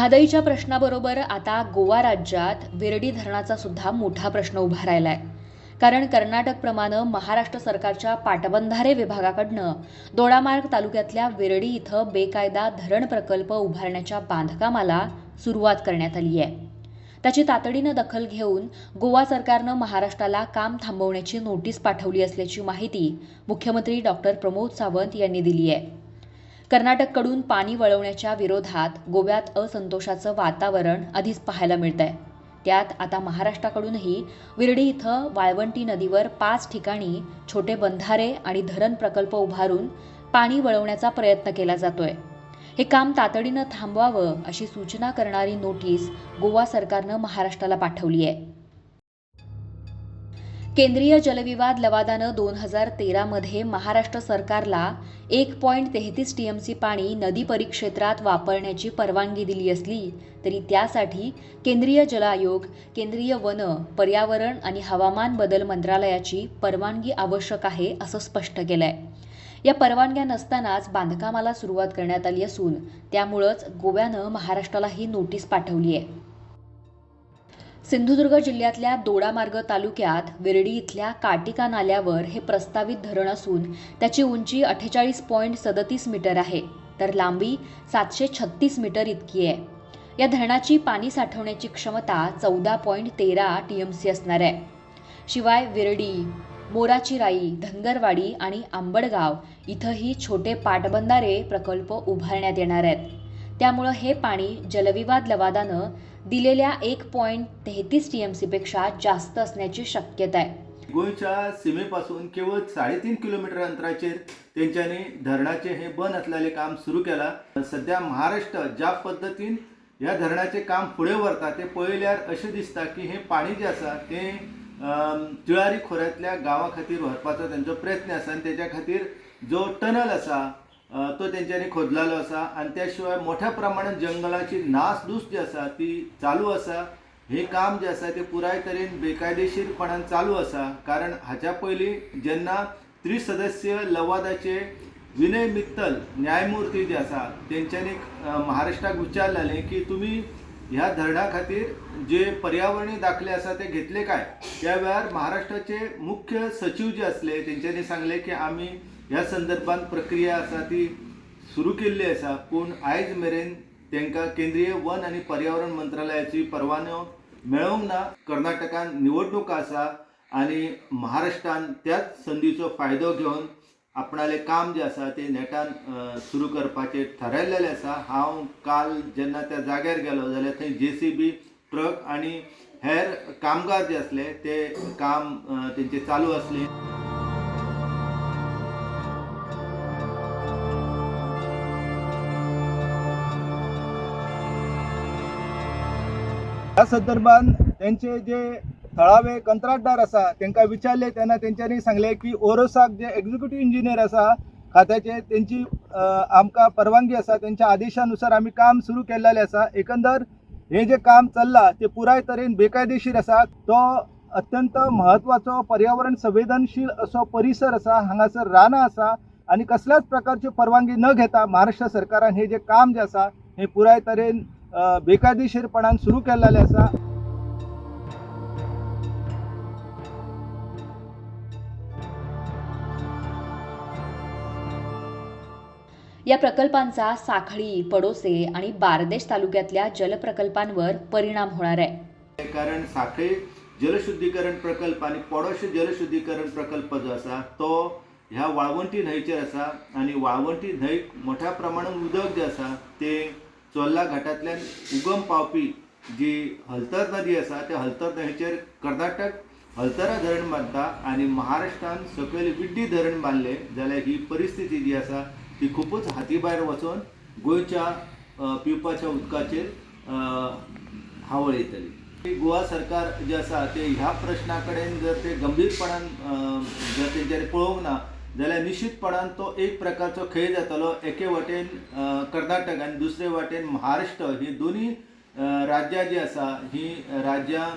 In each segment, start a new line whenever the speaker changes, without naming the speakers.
म्हादईच्या प्रश्नाबरोबर आता गोवा राज्यात विर्डी धरणाचा सुद्धा मोठा प्रश्न उभा राहिला आहे. कारण कर्नाटकप्रमाणे महाराष्ट्र सरकारच्या पाटबंधारे विभागाकडनं दोडामार्ग तालुक्यातल्या विर्डी इथं बेकायदा धरण प्रकल्प उभारण्याच्या बांधकामाला सुरुवात करण्यात आली आहे. त्याची तातडीनं दखल घेऊन गोवा सरकारनं महाराष्ट्राला काम थांबवण्याची नोटीस पाठवली असल्याची माहिती मुख्यमंत्री डॉक्टर प्रमोद सावंत यांनी दिली आहे. कर्नाटककडून पाणी वळवण्याच्या विरोधात गोव्यात असंतोषाचं वातावरण आधीच पाहायला मिळतंय. त्यात आता महाराष्ट्राकडूनही विर्डी इथं वाळवंटी नदीवर 5 ठिकाणी छोटे बंधारे आणि धरण प्रकल्प उभारून पाणी वळवण्याचा प्रयत्न केला जातोय. हे काम तातडीनं थांबवावं अशी सूचना करणारी नोटीस गोवा सरकारनं महाराष्ट्राला पाठवली आहे. केंद्रीय जलविवाद लवादानं 2013 मध्ये महाराष्ट्र सरकारला 1.33 TMC पाणी नदी परिक्षेत्रात वापरण्याची परवानगी दिली असली तरी त्यासाठी केंद्रीय जल आयोग, केंद्रीय वन, पर्यावरण आणि हवामान बदल मंत्रालयाची परवानगी आवश्यक आहे असं स्पष्ट केलंय. या परवानग्या नसतानाच बांधकामाला सुरुवात करण्यात आली असून त्यामुळंच गोव्यानं महाराष्ट्राला ही नोटीस पाठवली आहे. सिंधुदुर्ग जिल्ह्यातल्या दोडामार्ग तालुक्यात विर्डी इथल्या काटिका नाल्यावर हे प्रस्तावित धरण असून त्याची उंची 48.37 मीटर आहे, तर लांबी 736 मीटर इतकी आहे. या धरणाची पाणी साठवण्याची क्षमता 14.13 TMC असणार आहे. शिवाय विर्डी, मोराचीराई, धनगरवाडी आणि आंबडगाव इथंही छोटे पाटबंधारे प्रकल्प उभारण्यात येणार आहेत. त्यामुळं हे पाणी जलविवाद लवादानं दिलेल्या 1.33 TMC पेक्षा जास्त असण्याची शक्यता आहे.
गोंयच्या सीमेपासून केवळ 3.5 किलोमीटर अंतराचेर तेंच्यांनी धरणाचें हें बंद आसलेलें काम सुरू केलां. सद्या महाराष्ट्र ज्या पद्दतीन ह्या धरणाचें काम फुडें व्हरता तें पळयल्यार अशें दिसता की हें पाणी जें आसा तें तिळारी खोऱ्यांतल्या गांवा खातीर व्हरपाचो तेंचो प्रयत्न आसा आनी तेच्या खातीर जो टनल आसा तो तेंच्यांनी खोदलेलो आसा आनी त्या शिवाय मोठ्या प्रमाणात जंगलाची नासधूस जी आसा ती चालू आसा. हें काम जें आसा तें पुराय तरेन बेकायदेशीरपणान चालू आसा. कारण हाच्या पयलीं जेन्ना त्रिसदस्य लवादाचे विनय मित्तल न्यायमूर्ती जे आसा तेंच्यांनी महाराष्ट्राक विचारलेलें की तुमी ह्या धरणा खातीर जे पर्यावरणीय दाखले आसा ते घेतले काय, त्या वेळार महाराष्ट्राचे मुख्य सचीव जे आसले तेंच्यांनी सांगलें की आमी ह्या संदर्भात प्रक्रिया आसा ती सुरू केल्ली आसा, पूण आयज मेरेन तांकां केंद्रीय वन आनी पर्यावरण मंत्रालयाची परवानो मेळोंक ना. कर्नाटकान निवडणूक आसा आनी महाराष्ट्रान त्याच संदीचो फायदो घेवन आपणालें काम जें आसा तें नेटान सुरू करपाचें थारायल्लें आसा. हांव काल जेन्ना त्या जाग्यार गेलो जाल्यार थंय JCB truck आनी हेर कामगार जे आसले ते काम तेंचें चालू आसलें.
ह्या संदर्भात तेंचे जे थळावे कंत्राटदार आसा तांकां विचारले तेन्ना तेंच्यांनी सांगलें की ओरोसाक जे एक्झिक्युटीव इंजिनियर आसा खात्याचे तेंची आमकां परवानगी आसा, तेंच्या आदेशानुसार आमी काम सुरू केल्लेलें आसा. एकंदर हें जें काम चल्लां तें पुराय तरेन बेकायदेशीर आसा. तो अत्यंत म्हत्वाचो पर्यावरण संवेदनशील असो परिसर आसा, हांगासर रानां आसा आनी कसल्याच प्रकारची परवानगी न घेता महाराष्ट्र सरकारान हें जें काम जें आसा हें पुराय तरेन बेकायदेशीरपणान सुरू केल्लेलें आसा.
या प्रकल्पांचा साखळी, पडोसे आणि बारदेश तालुक्यातल्या जलप्रकल्पांवर परिणाम होणार आहे.
कारण साखळी जलशुद्धीकरण प्रकल्प आणि पडोसे जलशुद्धीकरण प्रकल्प जो आसा तो ह्या वाळवंटी न्हंयचेर आसा आनी वाळवंटी न्हंयक मोठ्या प्रमाणात उदक जें आसा तें चोर्ला घाटांतल्यान उगम पावपी जी हलतर नदी आसा त्या हलतर न्हंयचेर कर्नाटक हलतरा धरण बांदता आनी महाराष्ट्रान सकयल विड्डी धरण बांदलें जाल्यार ही परिस्थिती जी आसा ती खुबूच हाती भायर वचून गोंयच्या पिवपाच्या उदकाचेर हावळ येतली. गोवा सरकार जें आसा तें ह्या प्रश्ना कडेन जर ते गंभीरपणान जर तेंच्यांनी पळोवंक ना जाल्यार निश्चितपणान तो एक प्रकारचो खेळ जातलो. एके वाटेन कर्नाटक आनी दुसरे वाटेन महाराष्ट्र ही दोनूय राज्यां जीं आसा ही राज्यां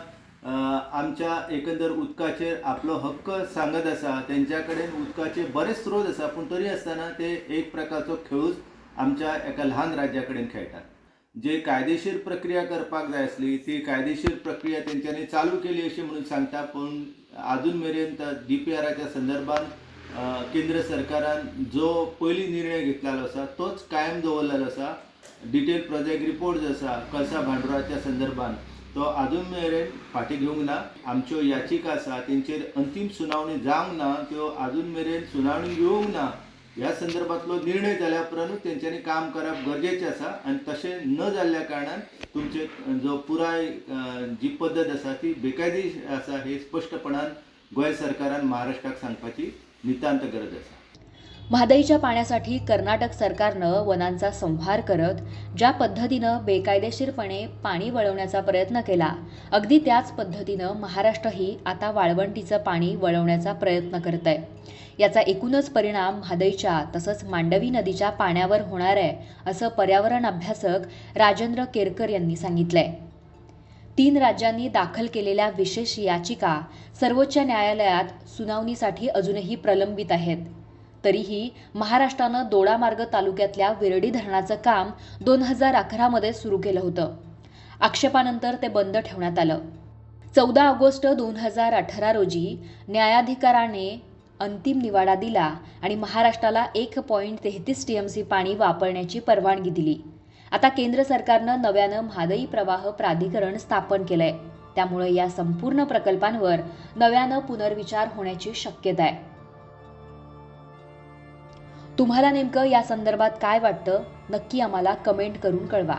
आमच्या एकंदर उदकाचेर आपलो हक्क सांगत आसा. तेंच्या कडेन उदकाचे बरेच स्रोत आसा, पूण तरी आसतना ते एक प्रकारचो खेळूच आमच्या एका ल्हान राज्या कडेन खेळटात. जे कायदेशीर प्रक्रिया करपाक जाय आसली ती कायदेशीर प्रक्रिया तेंच्यांनी चालू केली अशें म्हणून सांगता, पूण आजून मेरेन DPRच्या संदर्भात केंद्र सरकारान जो पयलीं निर्णय घेतलेलो आसा तोच कायम दवरलेलो आसा. डिटेल प्रोजेक्ट रिपोर्ट जो आसा कळसा भांडुराच्या संदर्भात तो आजून मेरेन फाटीं घेवंक ना. आमच्यो याचिका आसा तेंचेर अंतीम सुनावणी जावंक ना, त्यो आजून मेरेन सुनावणी घेवंक ना. ह्या संदर्भांतलो निर्णय जाल्या उपरांतूच तेंच्यांनी काम करप गरजेचें आसा आनी तशें न जाल्ल्या कारणान तुमचे जो पुराय जी पद्दत आसा ती बेकायदेशीर आसा हे स्पश्टपणान गोंय सरकारान महाराष्ट्राक सांगपाची नितांत गरज आसा.
म्हादईच्या पाण्यासाठी कर्नाटक सरकारनं वनांचा संहार करत ज्या पद्धतीनं बेकायदेशीरपणे पाणी वळवण्याचा प्रयत्न केला, अगदी त्याच पद्धतीनं महाराष्ट्रही आता वाळवंटीचं पाणी वळवण्याचा प्रयत्न करत आहे. याचा एकूणच परिणाम म्हादईच्या तसंच मांडवी नदीच्या पाण्यावर होणार आहे असं पर्यावरण अभ्यासक राजेंद्र केरकर यांनी सांगितलंय. 3 राज्यांनी दाखल केलेल्या विशेष याचिका सर्वोच्च न्यायालयात सुनावणीसाठी अजूनही प्रलंबित आहेत. तरीही महाराष्ट्रानं दोडामार्ग तालुक्यातल्या विर्डी धरणाचं काम 2011 मध्ये सुरू केलं होतं. आक्षेपानंतर ते बंद ठेवण्यात आलं. 14 ऑगस्ट 2018 रोजी न्यायाधिकाराने अंतिम निवाडा दिला आणि महाराष्ट्राला 1.33 TMC पाणी वापरण्याची परवानगी दिली. आता केंद्र सरकारनं नव्यानं म्हादई प्रवाह प्राधिकरण स्थापन केलंय, त्यामुळे या संपूर्ण प्रकल्पांवर नव्यानं पुनर्विचार होण्याची शक्यता आहे. तुम्हाला नेमकं या संदर्भात काय वाटतं नक्की आम्हाला कमेंट करून कळवा.